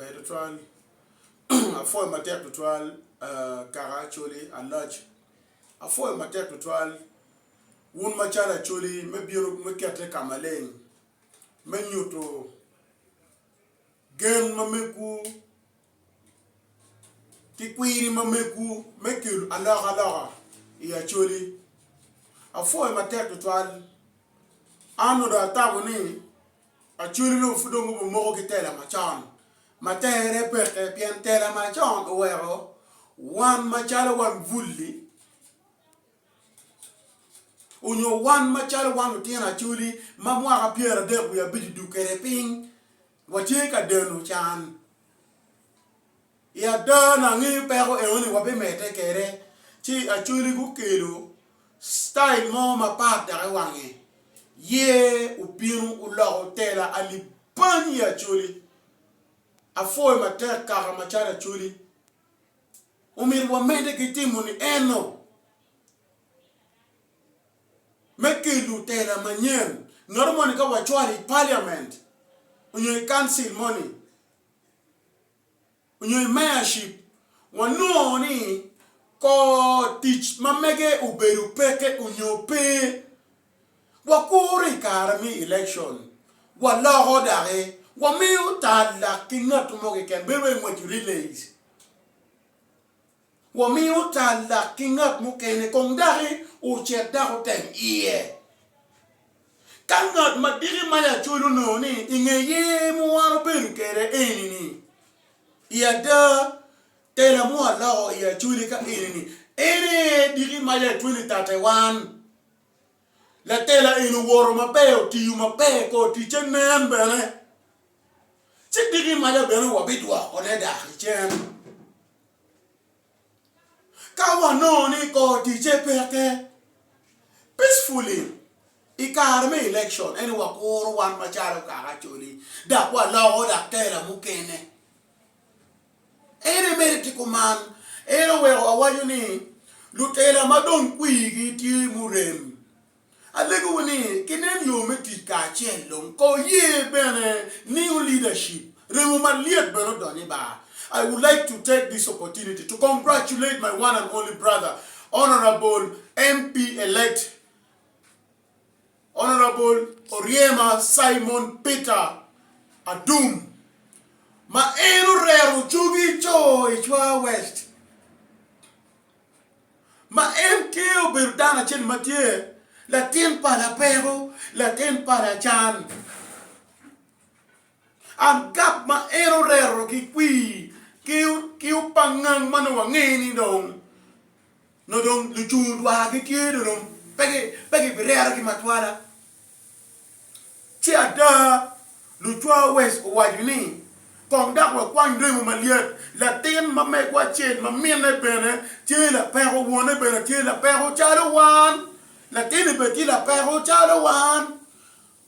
Ber tutwal. Apwoyo matek tutwal kaka Acholi Aloc. Apwoyo matek tutwal wun macalo Acholi me bino me kete ka maleng me nyuto gen ma megwu ki kwiri ma megwu me kelo alokaloka i Acholi. Apwoyo matek tutwal. An onongo atamo ni Acholi dong pud dong gubimoko ki tela macon ma tere peke pien tela macon oweko wan macalo wan bul-li onyo wan macalo wan lutino Acholi ma mwaka 30 wiye abic odug kwede piny watye ka deno can. I ada nongo angeyo peko eno ni wabimedde kwede ci Acholi gukelo citayil mo mapat dok i wange ye obino oloko tela alip bany i Acholi. Apwoyo matek kaka macalo Acholi omyero wamedde ki timo ni eno me kelo tela manyen ngat moni ka wacwalo i paliament onyo i kancil moni onyo i mayorship wanongo ni kor tic ma mege obedo peke onyo pe. Wakuro i kare me election waloko doki wamiyo tal lak ki ngat mo keken bedo wai ngweco relays wamiyo tal lak ki ngat mukene kong doki ocit dok otem iye. Ka ngat ma diki ma lacol onongo ni i nge yer ma wan obedo kwede eni-ni, i ada tela mo aloko i Acholi ka eni-ni, en aye diki maca i 2031. Latela eni owoto maber, otiyo maber, kor ticce nen bene, ci diki maca bene wabidwokone dok i cen. Ka wanongo ni kor ticce peke, peacefully i kare me election eni wakuro wan macalo kaka Acholi dok waloko dok tela mukene. En aye mere tye kuman, en oweko awaco ni lutela ma dong kwirgi tye murem Alegowu ni kinen yo me tic kacel dong ko ye bene new leadership, remo malyet bene odony i bar. I would like to take this opportunity to congratulate my one and only brother Honourable MP elect Honourable Oryema Simon Peter Adum ma en orero cogi co i Cwa West. Ma en tye obedo dano acel ma tye latin pa lapeko, latin pa lacan. And gap ma en oreto ki kwir ki opangang ma nongo wange ni dong nongo dong lucung dwar gitye dong pe gibiretogi matwala. Ci ada, Lucwa West owaco ni, Kong dok wakwany remo malyet, latin ma megwa acel ma minne bene tye lapeko, wonne bene tye lapeko calo wan, latinni bene tye lapeko calo wan,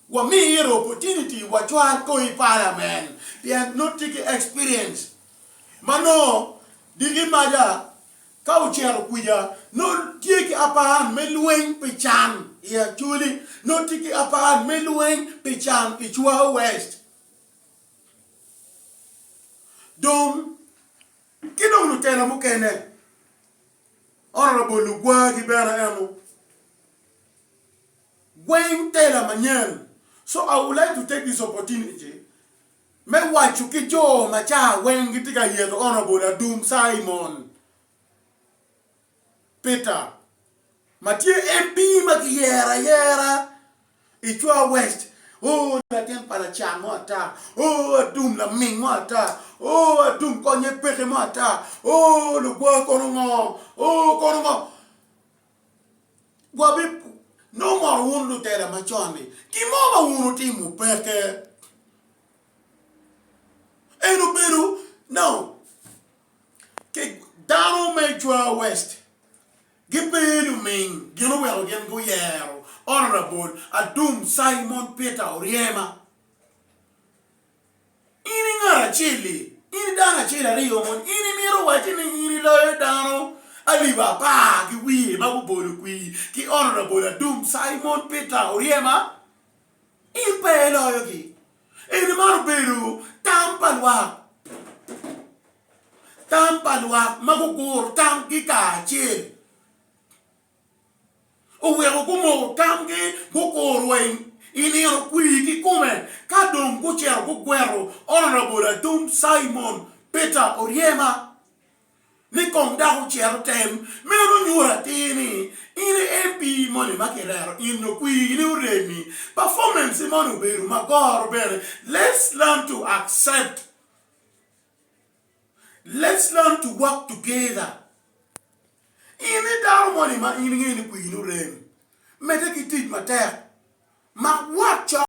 wami ite opportunity wacwal kor i parliament pien nongo tye ki experience ma nongo diki maca Ka ocito kwija, nongo tye ki upper hand me lweny pi can i Acholi, nongo tye ki upper hand me lweny pi can i Cwago West. Dong, ki dong lutela mukene, Honourable Lugwagi bene eno, gweng tela manyen. So I would like to take this opportunity me waco ki jo ma ca weng gitye ka yeto Honourable Adum Simon Peter ma tye MP ma kiyero ayera i Cwa West, oo latin pa lacan mo ata, oo Adum laming mo ata, oo Adum konye peke mo ata, oo lugwa kono ngo, oo kono ngo. Wabi nongo mono wun lutela macon-ni gin mo ma wun wutimo peke. En obedo no ki dano me Cwa West gipe luming gin oweko gin guyero Honourable Adum Simon Peter Oryema. In i ngat acel-li, in i dano acel aryo moni, in imito wacci ni in iloyo dano alip apar ki wiye ma gubolo kwir ki Honourable Adum Simon Peter Oryema? In pe iloyogi. Eni man obedo tam pa lwak. Tam pa lwak ma guguro tamgi kacel oweko gumoko tamgi gukuro wa i nino kwir kikome ka dong gucito gugweto Honourable Atum Simon Peter Oryema. Ni kong dok ocit otem, meno nyuto atir ni in i MP moni ma kirero in nyo kwir-ni oremi. Performance moni obedo ma goro bene. Let's learn to accept. Let's learn to work together. In i dano moni ma in ingeyo ni kwir-ni orem, medde ki tic matek. Mak wat cok.